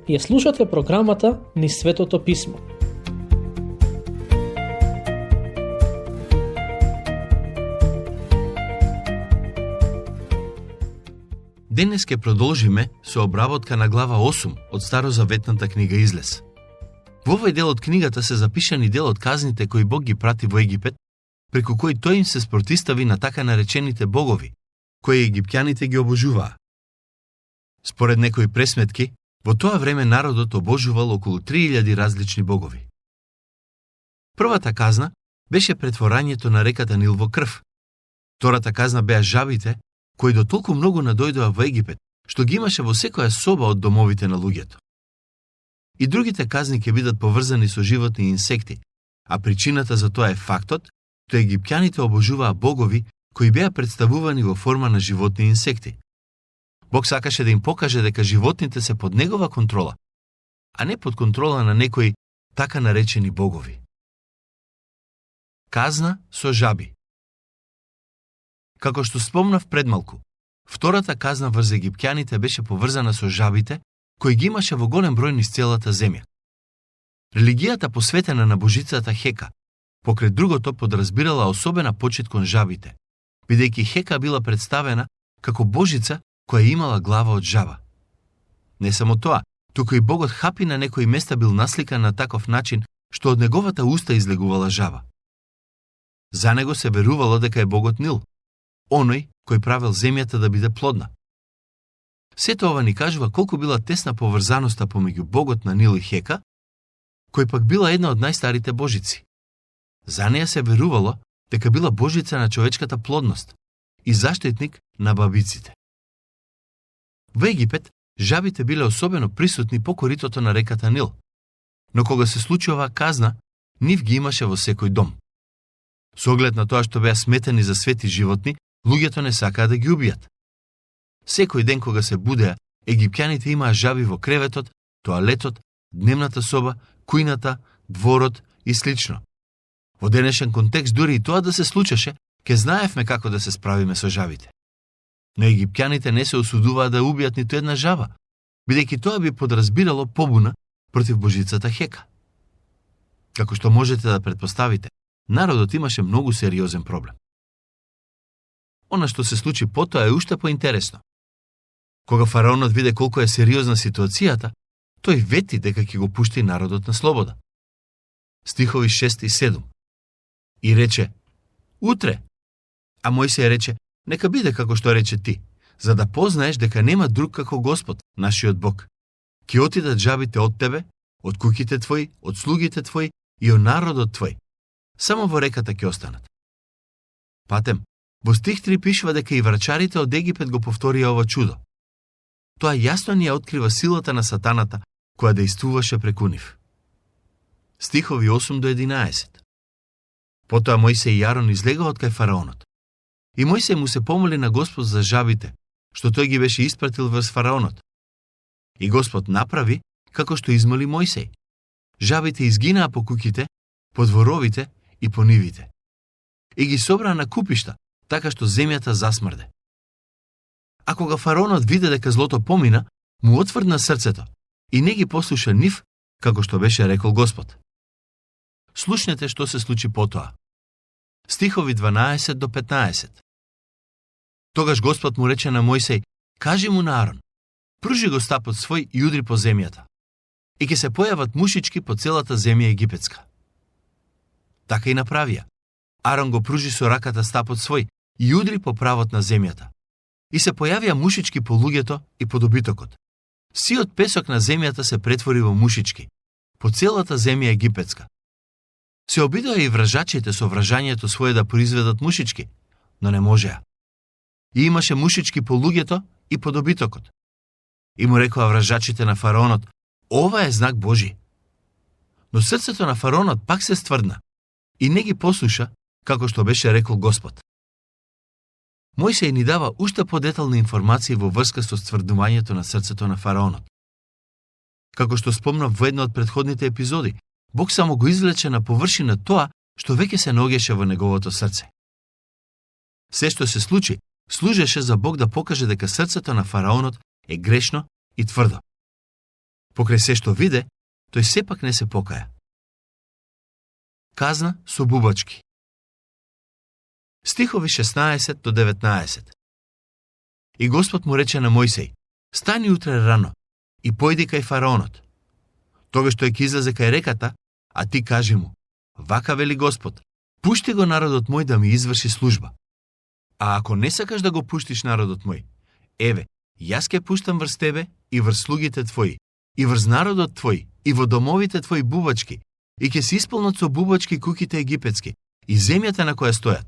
Ја слушате програмата Низ Светото Писмо. Денес ке продолжиме со обработка на глава 8 од Старозаветната книга Излез. Во овој дел од книгата се запишани дел од казните кои Бог ги прати во Египет, преку кои тој им се спротистави на така наречените богови, кои египтјаните ги обожуваа. Според некои пресметки, во тоа време народот обожувал околу 3000 различни богови. Првата казна беше претворањето на реката Нил во крв. Втората казна беа жабите, кои до толку многу надојдоа во Египет, што ги имаше во секоја соба од домовите на луѓето. И другите казни ќе бидат поврзани со животни и инсекти, а причината за тоа е фактот што египтјаните обожуваа богови кои беа представувани во форма на животни и инсекти. Бог сакаше да им покаже дека животните се под негова контрола, а не под контрола на некои така наречени богови. Казна со жаби. Како што спомнав предмалку, втората казна врз египтјаните беше поврзана со жабите, кои ги имаше во голем број низ целата земја. Религијата посветена на божицата Хека, покрај другото подразбирала особена почит кон жабите, бидејќи Хека била представена како божица која имала глава од жаба. Не само тоа, туку и Богот Хапи на некои места бил насликан на таков начин што од неговата уста излегувала жаба. За него се верувало дека е Богот Нил, оној кој правел земјата да биде плодна. Сето ова ни кажува колку била тесна поврзаноста помеѓу Богот на Нил и Хека, кој пак била една од најстарите божици. За неја се верувало дека била божица на човечката плодност и заштитник на бабиците. Во Египет, жабите биле особено присутни по коритото на реката Нил, но кога се случи оваа казна, нив ги имаше во секој дом. Со оглед на тоа што беа сметени за свети животни, луѓето не сакаа да ги убијат. Секој ден кога се будеа, египтјаните имаа жаби во креветот, тоалетот, дневната соба, кујната, дворот и слично. Во денешен контекст дури и тоа да се случеше, ке знаевме како да се справиме со жабите. Но египтјаните не се осудуваа да убијат ниту една жаба, бидејќи тоа би подразбирало побуна против божицата Хека. Како што можете да претпоставите, народот имаше многу сериозен проблем. Она што се случи потоа е уште поинтересно. Кога фараонот виде колку е сериозна ситуацијата, тој вети дека ќе го пушти народот на слобода. Стихови 6 и 7. И рече: утре. А Мојсеј рече: нека биде како што рече ти, за да познаеш дека нема друг како Господ, нашиот Бог. Ќе отидат жабите од тебе, од куќите твои, од слугите твои и од народот твој. Само во реката ќе останат. Патем, во стих 3 пишува дека и врачарите од Египет го повторија ова чудо. Тоа јасно ни ја открива силата на сатаната, која дејствуваше преку нив. Стихови 8 до 11. Потоа Мојсеј и Јарон излегаа од кај фараонот. И Мојсеј му се помоли на Господ за жабите, што тој ги беше испратил врз фараонот. И Господ направи како што измоли Мојсеј. Жабите изгинаа по куќите, по дворовите и по нивите. И ги собраа на купишта, така што земјата засмрде. А кога фараонот виде дека злото помина, му отврдна срцето и не ги послуша нив, како што беше рекол Господ. Слушнете што се случи потоа. Стихови 12 до 15. Тогаш Господ му рече на Мојсеј: кажи му на Арон, пружи го стапот свој и удри по земјата. И ќе се појават мушички по целата земја египетска. Така и направија. Арон го пружи со раката стапот свој и удри по правот на земјата. И се појавија мушички по луѓето и по добитокот. Сиот песок на земјата се претвори во мушички, по целата земја египетска. Се обидоа и вражачите со вражањето свое да произведат мушички, но не можеа. И имаше мушички по луѓето и по добитокот. И му рекоа вражачите на фараонот: ова е знак Божи. Но срцето на фараонот пак се стврдна и не ги послуша, како што беше рекол Господ. Мојсеј ни дава уште подетални информации во врска со стврдувањето на срцето на фараонот. Како што спомнав во една од претходните епизоди, Бог само го извлече на површина тоа што веќе се наоѓаше во неговото срце. Се што се случи, служеше за Бог да покаже дека срцето на фараонот е грешно и тврдо. Покрај се што виде, тој сепак не се покаја. Казна со бубачки. Стихови 16 до 19. И Господ му рече на Мојсей: стани утре рано и појди кај фараонот. Тогаш тој ќе излезе кај реката, а ти кажи му: вака вели Господ, пушти го народот мој да ми изврши служба. А ако не сакаш да го пуштиш народот мој, еве, јас ќе пуштам врз тебе и врз слугите твои, и врз народот твој, и во домовите твои бубачки, и ќе се исполнат со бубачки куќите египетски, и земјата на која стојат.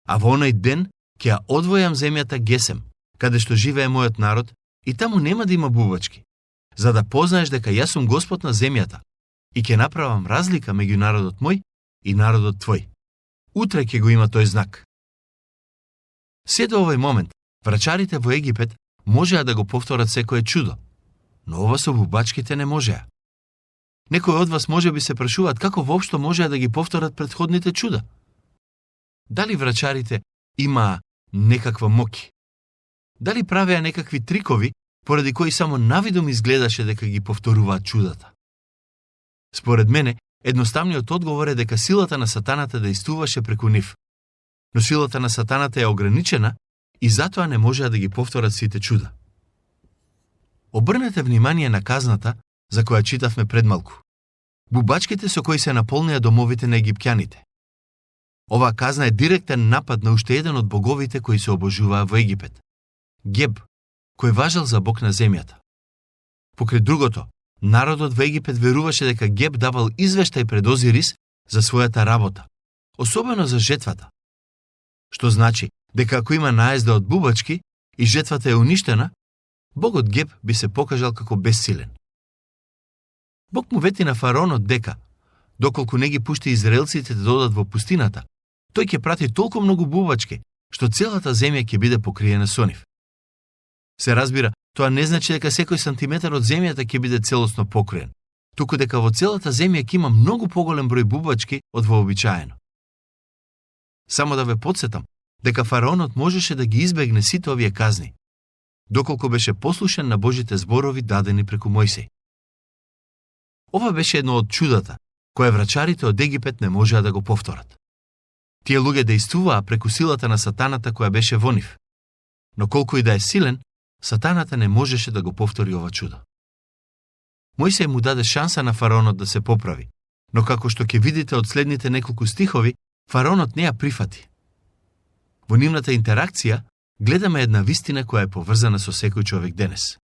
А во оној ден ќе ја одвојам земјата Гесем, каде што живее мојот народ, и таму нема да има бубачки, за да познаеш дека јас сум Господ на земјата, и ќе направам разлика меѓу народот мој и народот твој. Утре ќе го има тој знак. Се до овој момент, врачарите во Египет можеа да го повторат секое чудо, но ова со бубачките не можеа. Некои од вас може би се прашуваат како воопшто можеа да ги повторат претходните чуда. Дали врачарите имаа некаква моќ? Дали правеа некакви трикови, поради кои само навидом изгледаше дека ги повторуваат чудата? Според мене, едноставниот одговор е дека силата на сатаната дејствуваше преку нив. Но силата на сатаната е ограничена и затоа не можеа да ги повторат сите чуда. Обрнете внимание на казната за која читавме пред малку. Бубачките со кои се наполнеа домовите на египтјаните. Оваа казна е директен напад на уште еден од боговите кои се обожуваа во Египет. Геб, кој важел за бог на земјата. Покрај другото, народот во Египет веруваше дека Геб давал извештај пред Озирис за својата работа, особено за жетвата. Што значи дека ако има наезда од бубачки и жетвата е уништена, богот Геб би се покажал како бесилен. Бог му вети на фараонот дека, доколку не ги пушти израелците да одат во пустината, тој ќе прати толку многу бубачки, што целата земја ќе биде покриена со нив. Се разбира, тоа не значи дека секој сантиметар од земјата ќе биде целосно покриен, туку дека во целата земја ќе има многу поголем број бубачки од вообичаено. Само да ве потсетам дека фараонот можеше да ги избегне сите овие казни, доколку беше послушен на Божите зборови дадени преку Мојсей. Ова беше едно од чудата, кое врачарите од Египет не можеа да го повторат. Тие луѓе дејствуваа преку силата на сатаната која беше во нив. Но колку и да е силен, сатаната не можеше да го повтори ова чудо. Мојсей му даде шанса на фараонот да се поправи, но како што ќе видите од следните неколку стихови, фараонот не ја прифати. Во нивната интеракција гледаме една вистина која е поврзана со секој човек денес.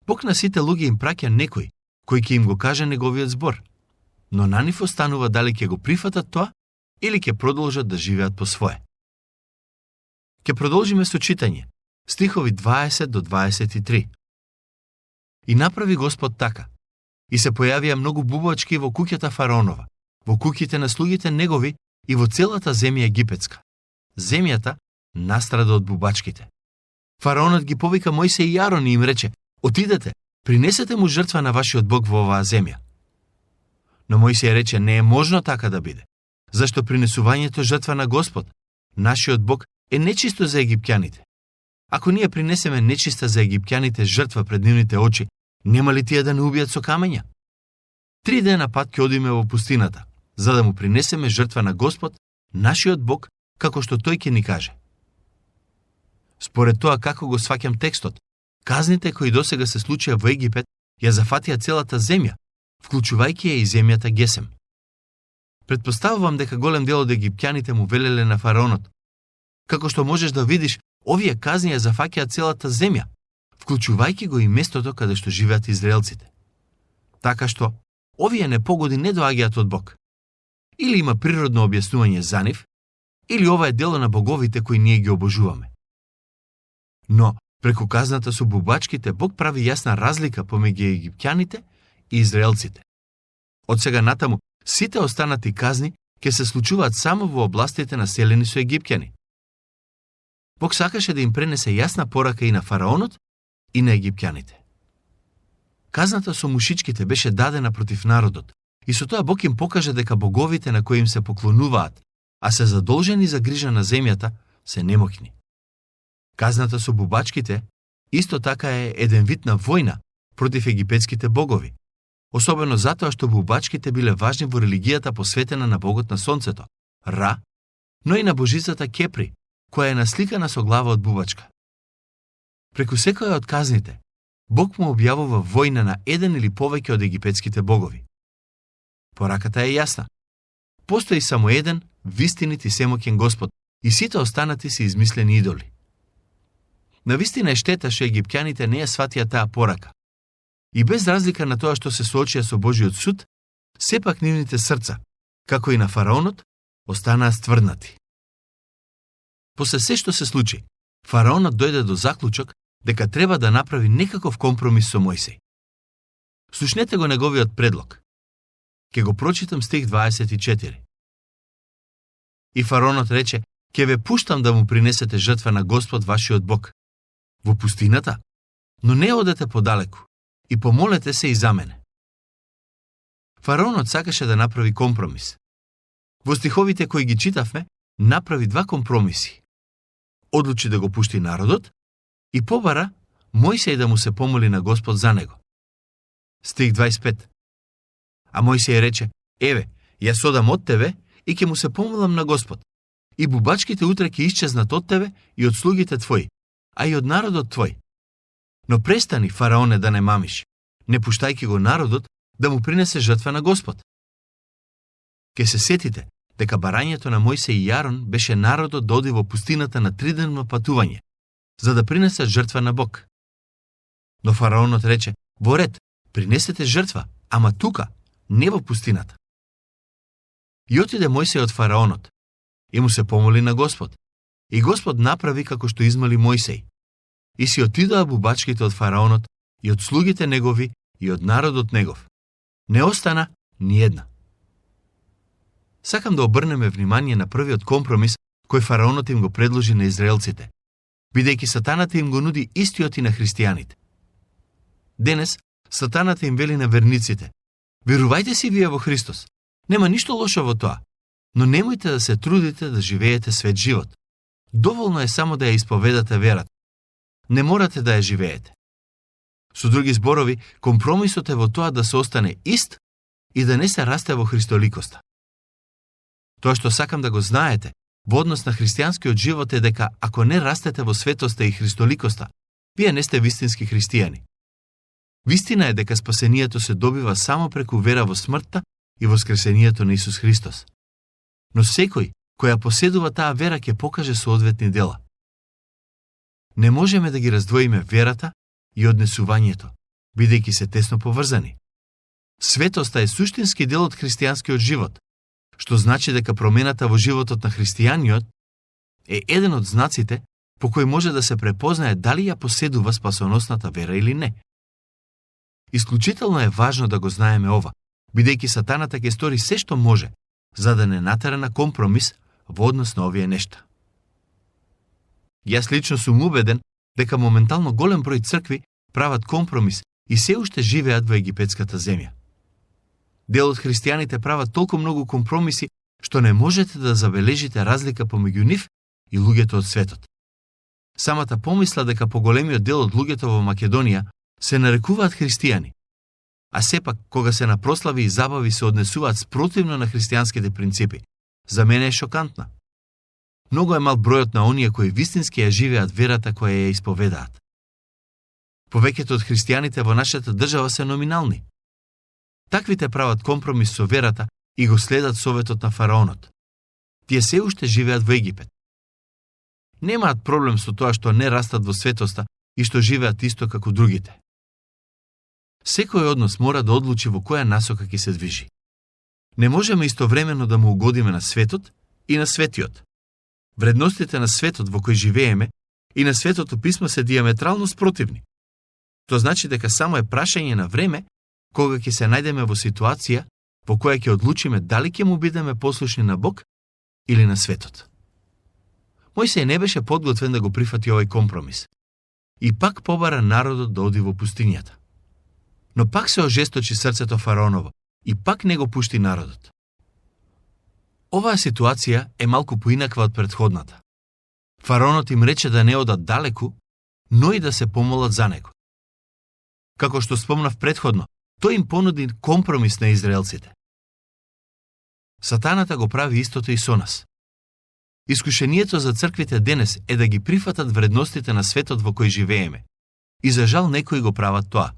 Бог на сите луѓе им праќа некој кој ќе им го каже неговиот збор, но на нив останува дали ќе го прифатат тоа или ќе продолжат да живеат по свое. Ќе продолжиме со читање, стихови 20 до 23. И направи Господ така, и се појавија многу бубачки во куќата фараонова, во куќите на слугите негови и во целата земја египетска. Земјата настрада од бубачките. Фараонот ги повика Мојсей и Арон и им рече: отидете, принесете му жртва на вашиот Бог во оваа земја. Но Мојсей рече: не е можно така да биде, зашто принесувањето жртва на Господ, нашиот Бог, е нечисто за египтјаните. Ако ние принесеме нечиста за египтјаните жртва пред нивните очи, нема ли тие да не убијат со камења? 3 дена пат ќе одиме во пустината, за да му принесеме жртва на Господ, нашиот Бог, како што тој ќе ни каже. Според тоа како го сваќам текстот, казните кои досега се случија во Египет ја зафатија целата земја, вклучувајќи ја и земјата Гесем. Предпоставувам дека голем дел од египтјаните му велеле на фараонот: како што можеш да видиш, овие казни ја зафаќаат целата земја, вклучувајќи го и местото каде што живеат израелците. Така што, овие непогоди не доаѓаат од Бог. Или има природно објаснување за нив, или ова е дело на боговите кои ние ги обожуваме. Но, преку казната со бубачките, Бог прави јасна разлика помеѓу египтјаните и израелците. Од сега натаму, сите останати казни ќе се случуваат само во областите населени со египтјани. Бог сакаше да им пренесе јасна порака и на фараонот, и на египтјаните. Казната со мушичките беше дадена против народот, и со тоа Бог им покаже дека боговите на кои им се поклонуваат, а се задолжени за грижа на земјата, се немоќни. Казната со бубачките исто така е еден вид на војна против египетските богови, особено затоа што бубачките биле важни во религијата посветена на богот на сонцето, Ра, но и на божицата Кепри, која е насликана со глава од бубачка. Преку секоја од казните, Бог му објавува војна на еден или повеќе од египетските богови. Пораката е јасна. Постои само еден, вистинит и семоќен Господ, и сите останати се измислени идоли. Навистина е штета што египтјаните не ја сватија таа порака. И без разлика на тоа што се соочија со Божиот суд, сепак нивните срца, како и на фараонот, останаа стврднати. После се што се случи, фараонот дојде до заклучок дека треба да направи некаков компромис со Мојсей. Слушнете го неговиот предлог. Ке го прочитам стих 24. И фараонот рече: ке ве пуштам да му принесете жртва на Господ вашиот Бог во пустината, но не одете подалеку и помолете се и за мене. Фараонот сакаше да направи компромис. Во стиховите кои ги читавме, направи два компромиси. Одлучи да го пушти народот и побара Мојсей да му се помоли на Господ за него. Стих 25. А Мојсей рече: еве, јас одам од тебе и ќе му се помолам на Господ. И бубачките утре ќе исчезнат од тебе и од слугите твои, а и од народот твој. Но престани, фараоне, да не мамиш, не пуштајки го народот да му принесе жртва на Господ. Ке се сетите дека барањето на Мојсей и Јарон беше народот да оди во пустината на 3-дневно патување, за да принесат жртва на Бог. Но фараонот рече: во ред, принесете жртва, ама тука, не во пустината. И отиде Мојсей од фараонот и му се помоли на Господ. И Господ направи како што измоли Мојсей. И си отидоа бубачките од фараонот и од слугите негови и од народот негов. Не остана ни една. Сакам да обрнеме внимание на првиот компромис кој фараонот им го предложи на израелците, бидејќи сатаната им го нуди истиот и на христијаните. Денес сатаната им вели на верниците: верувајте си вие во Христос. Нема ништо лошо во тоа, но немојте да се трудите да живеете свет живот. Доволно е само да ја исповедате верата. Не морате да ја живеете. Со други зборови, компромисот е во тоа да се остане ист и да не се расте во христоликоста. Тоа што сакам да го знаете во однос на христијанскиот живот е дека ако не растете во светоста и христоликоста, вие не сте вистински христијани. Вистина е дека спасението се добива само преку вера во смртта и воскресението на Исус Христос. Но секој кој ја поседува таа вера ќе покаже соодветни дела. Не можеме да ги раздвоиме верата и однесувањето, бидејќи се тесно поврзани. Светоста е суштински дел од христијанскиот живот, што значи дека промената во животот на христијаниот е еден од знаците по кој може да се препознае дали ја поседува спасоносната вера или не. Исклучително е важно да го знаеме ова, бидејќи сатаната ќе стори се што може, за да не натера на компромис во однос на овие нешта. Јас лично сум убеден дека моментално голем број цркви прават компромис и се уште живеат во египетската земја. Дел од христијаните прават толку многу компромиси што не можете да забележите разлика помеѓу нив и луѓето од светот. Самата помисла дека поголемиот дел од луѓето во Македонија се нарекуваат христијани, а сепак кога се на прослави и забави се однесуваат спротивно на христијанските принципи, за мене е шокантна. Многу е мал бројот на оние кои вистински ја живеат верата која ја исповедаат. Повеќето од христијаните во нашата држава се номинални. Таквите прават компромис со верата и го следат советот на фараонот. Тие се уште живеат во Египет. Немаат проблем со тоа што не растат во светоста и што живеат исто како другите. Секој од нас мора да одлучи во која насока ќе се движи. Не можеме истовремено да му угодиме на светот и на светиот. Вредностите на светот во кој живееме и на Светото писмо се диаметрално спротивни. Тоа значи дека само е прашање на време кога ќе се најдеме во ситуација во која ќе одлучиме дали ќе му бидеме послушни на Бог или на светот. Мојсей не беше подготвен да го прифати овој компромис. И пак побара народот да оди во пустињата. Но пак се ожесточи срцето фараоново и пак не го пушти народот. Оваа ситуација е малку поинаква од претходната. Фараонот им рече да не одат далеку, но и да се помолат за него. Како што спомнав претходно, тој им понуди компромис на израелците. Сатаната го прави истото и со нас. Искушението за црквите денес е да ги прифатат вредностите на светот во кој живееме. И за жал некои го прават тоа.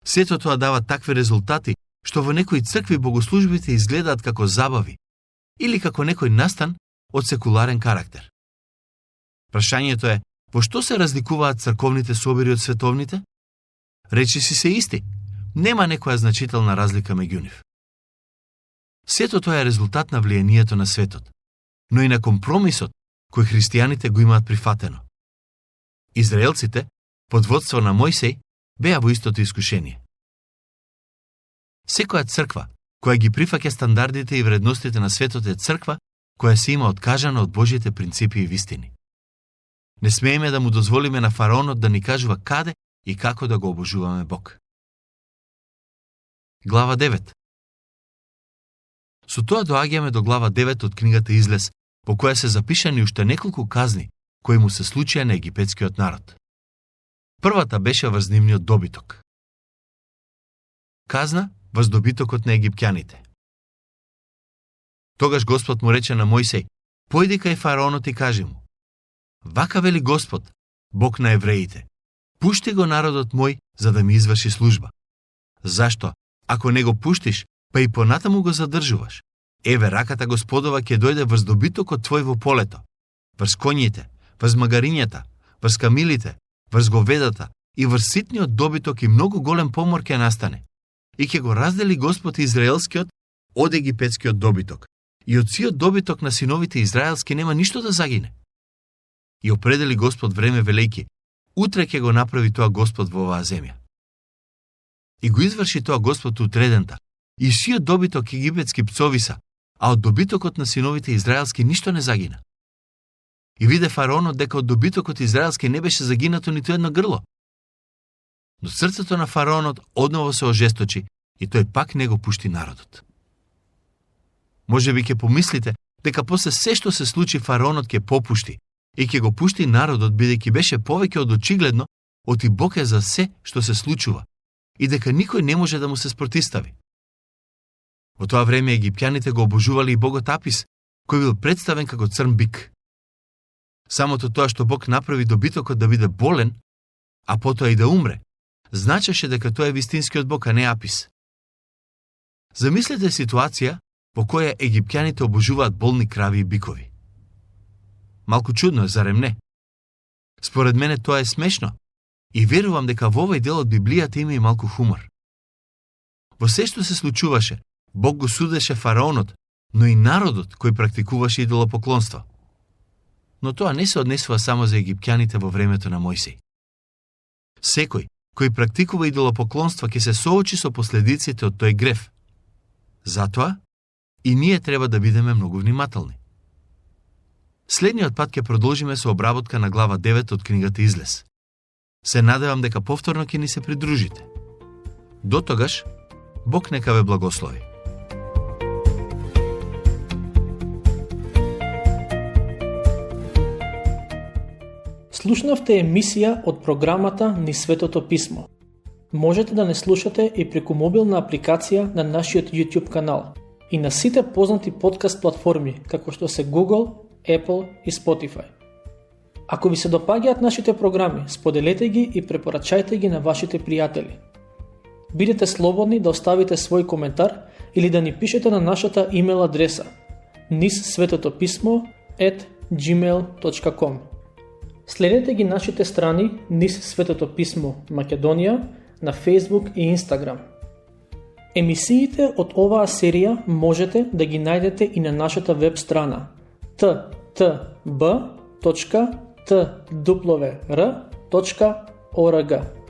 Сето тоа дава такви резултати, што во некои цркви богослужбите изгледаат како забави или како некој настан од секуларен карактер. Прашањето е, во што се разликуваат црковните собори од световните? Речиси се исти, нема некоја значителна разлика меѓу нив. Сето тоа е резултат на влијанието на светот, но и на компромисот кој христијаните го имаат прифатено. Израелците, под водство на Мојсей, беа во истото искушение. Секоја црква, која ги прифаќа стандардите и вредностите на светот е црква, која се има откажана од Божјите принципи и вистини. Не смееме да му дозволиме на фараонот да ни кажува каде и како да го обожуваме Бог. Глава 9. Со тоа доаѓаме до глава 9 од книгата Излез, по која се запишани уште неколку казни кои му се случија на египетскиот народ. Првата беше врз нивниот добиток. Казна врз добитокот на египќаните. Тогаш Господ му рече на Мојсей: "Појди кај фараонот и кажи му: Вака вели Господ, Бог на евреите: Пушти го народот мој за да ми изврши служба. Зашто? Ако не го пуштиш, па и понатаму го задржуваш, еве раката Господова ќе дојде врз добитокот твој во полето, врз коњите, врз магарињата, врз камилите, врз говедата и врз ситниот добиток и многу голем помор ќе настане. И ќе го раздели Господ израелскиот од египетскиот добиток. И од сиот добиток на синовите израелски нема ништо да загине. И определи Господ време велејки: Утре ќе го направи тоа Господ во оваа земја. И го изврши тоа Господ утредента. И сиот добиток египетски пцовиса, а од добитокот на синовите израелски ништо не загина. И виде фараонот дека од добитокот израелски не беше загинато ниту едно грло. Но срцето на фараонот одново се ожесточи и тој пак не го пушти народот. Може би ќе помислите дека после се што се случи фараонот ќе попушти и ќе го пушти народот бидејќи беше повеќе од очигледно оти Бог е за се што се случува и дека никој не може да му се спротистави. Во тоа време египќаните го обожували и богот Апис, кој бил представен како црн бик. Самото тоа што Бог направи добитокот да биде болен, а потоа и да умре, значеше дека тоа е вистинскиот Бог, а не Апис. Замислете ситуација во која египќаните обожуваат болни крави и бикови. Малку чудно е, зарем не? Според мене тоа е смешно и верувам дека во овој дел од Библијата има и малку хумор. Во се што се случуваше, Бог го судеше фараонот, но и народот кој практикуваше идолопоклонство. Но тоа не се однесува само за египќаните во времето на Мојсей. Секој кој практикува идолопоклонство ќе се соочи со последиците од тој грев. Затоа и ние треба да бидеме многу внимателни. Следниот пат ќе продолжиме со обработка на глава 9 од книгата Излез. Се надевам дека повторно ќе ни се придружите. До тогаш, Бог нека ве благослови. Слушнавте емисија од програмата Низ Светото Писмо. Можете да не слушате и преку мобилна апликација на нашиот YouTube канал и на сите познати подкаст платформи, како што се Google, Apple и Spotify. Ако ви се допаѓаат нашите програми, споделете ги и препорачајте ги на вашите пријатели. Бидете слободни да оставите свој коментар или да ни пишете на нашата имейл адреса nizsvetotopисmo@gmail.com. Следете ги нашите страни Низ Светото Писмо Македонија на Facebook и Instagram. Емисиите од оваа серија можете да ги најдете и на нашата веб страна ttb.twr.org.